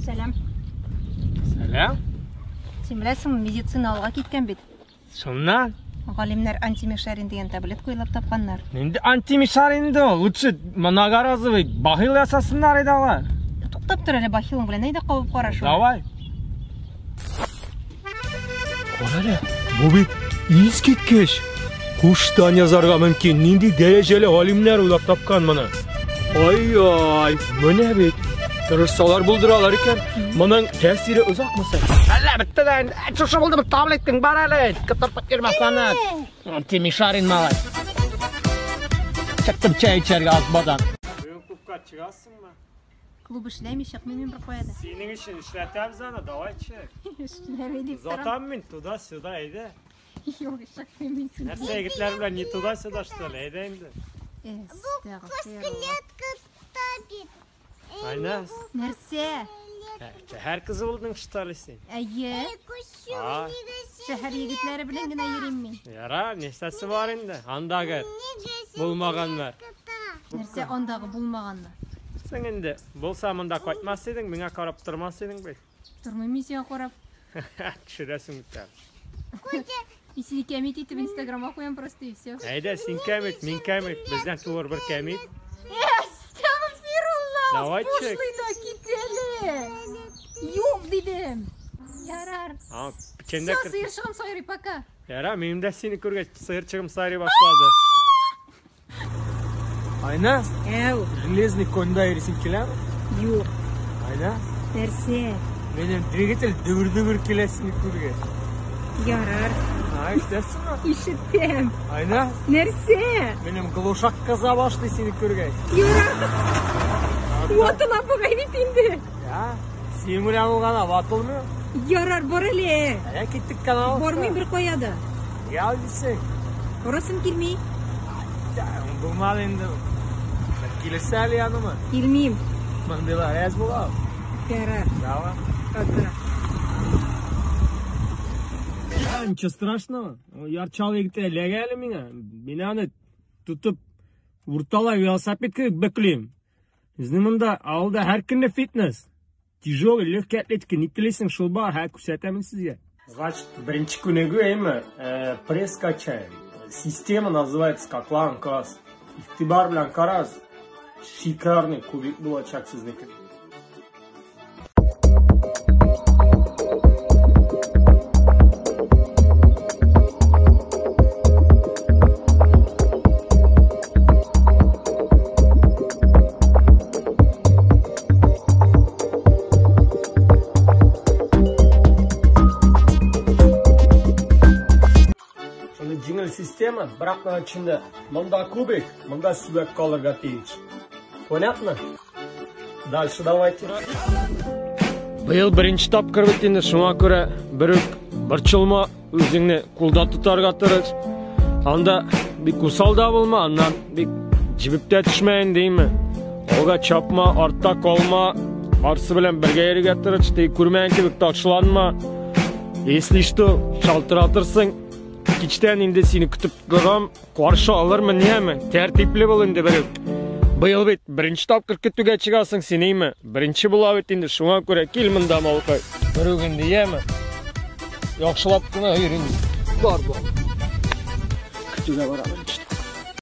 Сәлам. Сәлам. Син беләсеңме, медицина алга киткән бит. Шуннан? Галимнәр антимишарин дигән таблетка уйлап тапканнар. Нинди антимишарин инде ул? Лучше многоразовый бахил ясасыннар иде алар. Туктап тор әле бахилың белән, әйдә кабып кара шуны. Давай. Кара әле, бу бит искиткеч. Куштан язарга мөмкин. Нинди дәрәҗәле галимнәр уйлап тапкан моны. Ай-ай, менә бит. Тырышсалар булдыралар икән. Моның тәэсире озакмы соң? Әллә бетте дә инде. Шушы булдымы таблеткаң бар әле. Кытырпып йөрмәсәне. Антимишарин малай. Чыктым чәй эчәргә азбадан. Бүген клубка чыгасыңмы? Клуб эшләми, чыкмыйм мин беркая да. Синең өчен эшләтәбез аны, давай чык. Эшләми дип торам. Озатам мин туда-сюда, әйдә. Юк, чыкмыйм мин синнән. Нәрсә егетләр белән не туда-сюда, что ли? Әйдә инде. Әстәгъфирулла. Айназ. Нәрсә? Шәһәр кызы булдың, что ли, син? Әйе. А, Шәһәр егетләре белән генә йөрим мин. Ярар, нәрсәсе бар инде? Андагы булмаганнар. Нәрсә андагы булмаганнар? Син инде булса монда кайтмас идең, миңа карап тормас идең бит. Тормыйм мин сиңа карап. Төшерәсең бит әле. Мин сине кәмит итеп инстаграмга куям просто и все. Әйдә, син кәмит, мин кәмит, бездән туыр бер кәмит. Әстәгъфирулла! Давай, чик. Пошлый да кит әле. Юк дидем. Ярар. А, печәндә Все, кер. сыерчыгым сайрый, пока. Ярар, минем дә сине күргәч сыерчыгым сайрый башлады. Айназ, Әү, железный коньда йөрисең киләме? юк. Айназ, Нәрсә? минем двигатель дөбер-дөбер килә сине күргәч. Ярар. А, ишетәсеңме? Ишетәм. Айназ, Нәрсә? минем глушак кыза башлый сине күргәч. Ярар. Ватыла бугай бит инде. Я, синең белән булганда ватылмый. Ярар, бар әле. Әйдә киттек каналга. Бармыйм бер кая да. Нигә алдыйсың? Барасым килми. Булмады инде. Килерсә әле яныма. Килмим. Мондыйлар әз була. Ярар. Давай. Пока. Ничего страшного. Яр Чаллы егете эләгә әле миңа. Мин аны тотып урталай велосипед кебек бөклим. Безнең монда авылда һәр көнне фитнес. Тяжелый, легкий атлетика, ни телисең, шул бар, һә күрсәтәмен сезгә. Значит, беренче күнегү әйме, пресс качаем. Система называется каклан кас. Игътибар белән карагыз. Шикарный кубик булачак сезнеке. Шундый җиңел система, бірақ моның эчендә монда кубик, монда сөяк калырга тиеш. Понятно? Дальше давайте. Быел беренче тапкыр бит инде, шуңа күрә бер үк борчылма, үзеңне кулда тотарга тырыш. Анда бик усал да булма, аннан бик җебеп тә төшмә инде, димме? Алга чапма, артта калма, барысы белән бергә йөрергә тырыш, тик күрмәгән кебек ташланма. Если что, шалтыратырсың. Кичтән инде сине көтеп торам, каршы алырмын, яме? Тәртипле бул инде берүк. Быел бит беренче тапкыр көтүгә чыгасың син, әйме? Беренче була бит инде, шуңа күрә кил монда, малкай. Берүк инде, яме? Яхшылап кына йөр инде. Бар, бар. Көтүгә барам беренче.